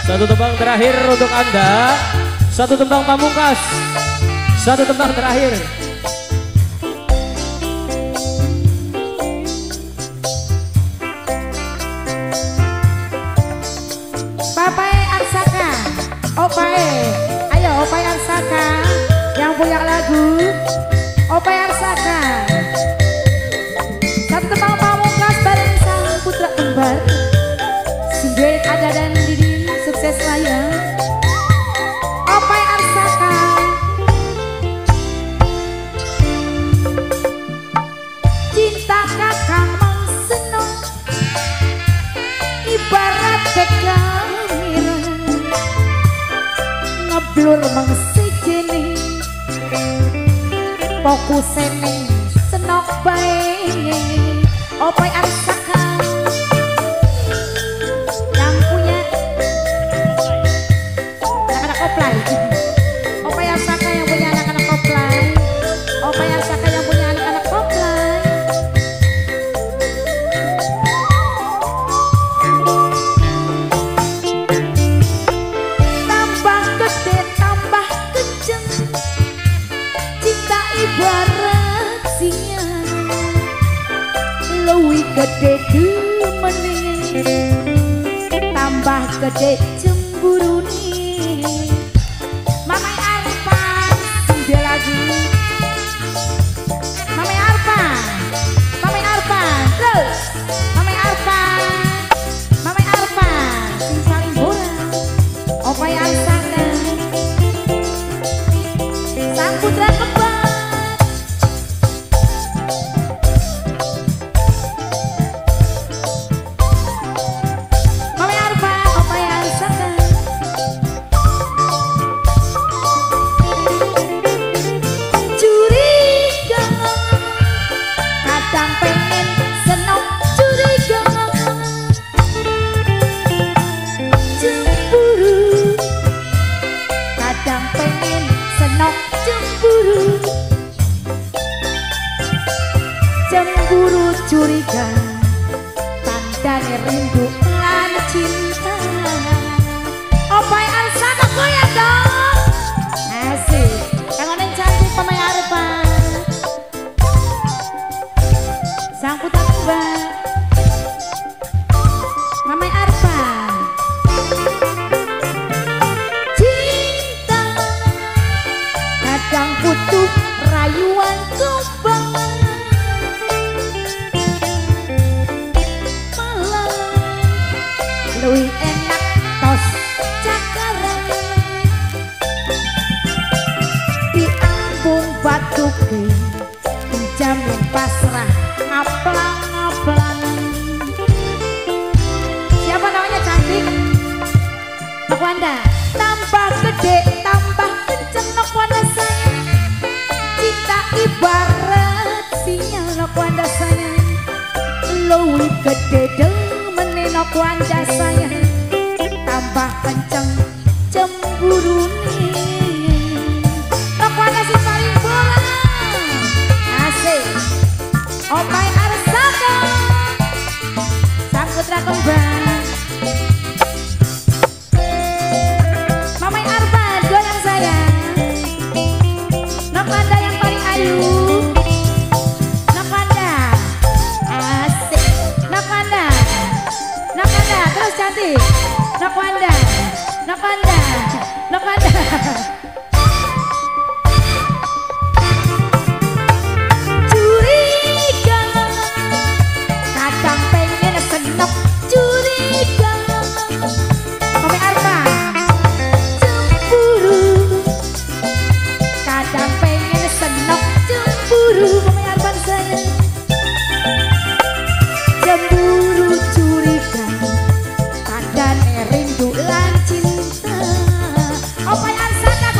Satu tembang terakhir untuk Anda. Satu tembang pamungkas. Satu tembang terakhir. Papai Arsaka, Opai, ayo Opai Arsaka yang punya lagu Opai Arsaka. Satu tembang pamungkas bareng sang putra kembar. Singgih ada dan Didi sukses lah ya. Opai Arsaka. Cinta kakang mangsenong ibarat kekamira ngeblur mangsejene fokus ning senok bae. Opai Arsaka yang punya anak-anak oplay. Opai Arsaka yang punya anak-anak oplay. Opai Arsaka yang punya anak-anak oplay. Tambah gede tambah kenceng cinta ibarat sinyal luwih gede demene tambah gede cemburune. Mamai Arpan dia lagu Mamai Arpan, Mamai Arpan terus Mamai Arpan, Mamai Arpan sing paling bola. Opai Arsaka sang putra kembar. Mamai Arpan, Opai Arsaka. Curiga kadang pengen senok curiga cemburu kadang pengen senok cemburu cemburu curiga tandane rindu lan cinta. Opai Arsaka goyang dong. Asik. Kangen cantik Mamai Arpan. Sang putra kembar Mamai Arpan. Cinta kadang butuh rayuan kembang malam luwih enak tos cakaran diambung batuke dijamin pasrah ngaplang-ngaplang. Siapa namanya cantik? Nok Wanda. Tambah gede tambah kenceng Nok Wanda sayang. Cinta ibarat sinyal Nok Wanda sayang. Luwih gede demene Nok Wanda sayang. Tambah kenceng cemburune. Nok Wanda sing paling bola. Asik. Opai Arsaka sang putra kembar. Mamai Arpan goyang sayang. Nok Wanda yang paling ayu. Nok Wanda asik. Nok Wanda, Nok Wanda terus cantik. Nok Wanda, Nok Wanda, Nok Wanda. Curiga kadang pengen senok curiga. Mamai Arpan cemburu kadang pengen senok cemburu. Mamai Arpan sayang cemburu curiga tandane rindu lan cinta. Opai Arsaka.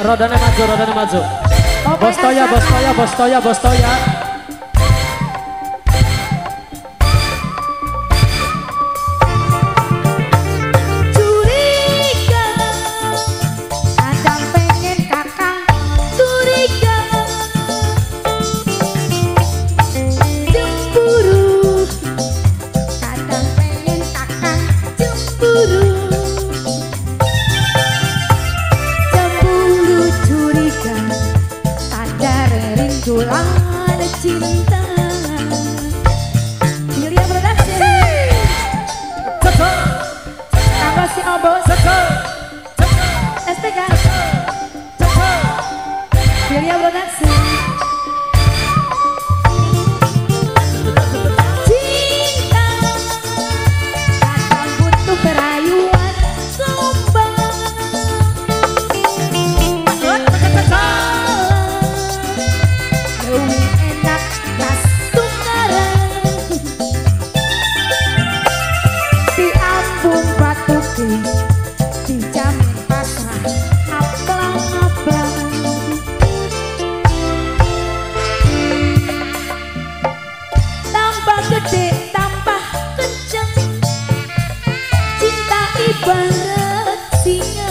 Rodane maju, rodane maju. Bos Toya, Bos Toya, Bos Toya, Bos Toya. Curiga, kadang pengen kakang curiga, cemburu, kadang pengen kakang cemburu, cemburu curiga, sadar rindu lan cinta. Julia Production, tambah si Obos, STK, Julia Production. Cinta, kadang butuh perayuan sombong. Lebih enak tas tukaran, diambung batuke, dijamin pasrah ngaplang-ngaplang. Tambah gede tambah kenceng, cinta ibarat singa,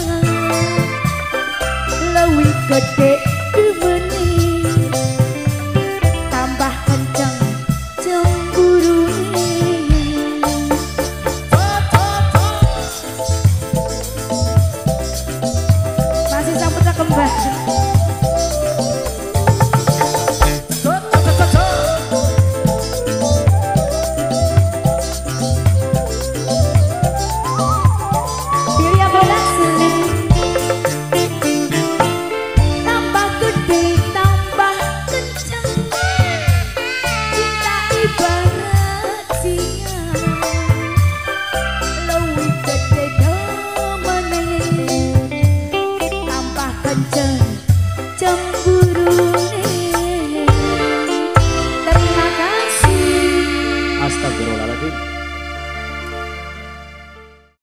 leuwih gede demene, tambah kenceng cemburune. Masih Sang Putra Kembar.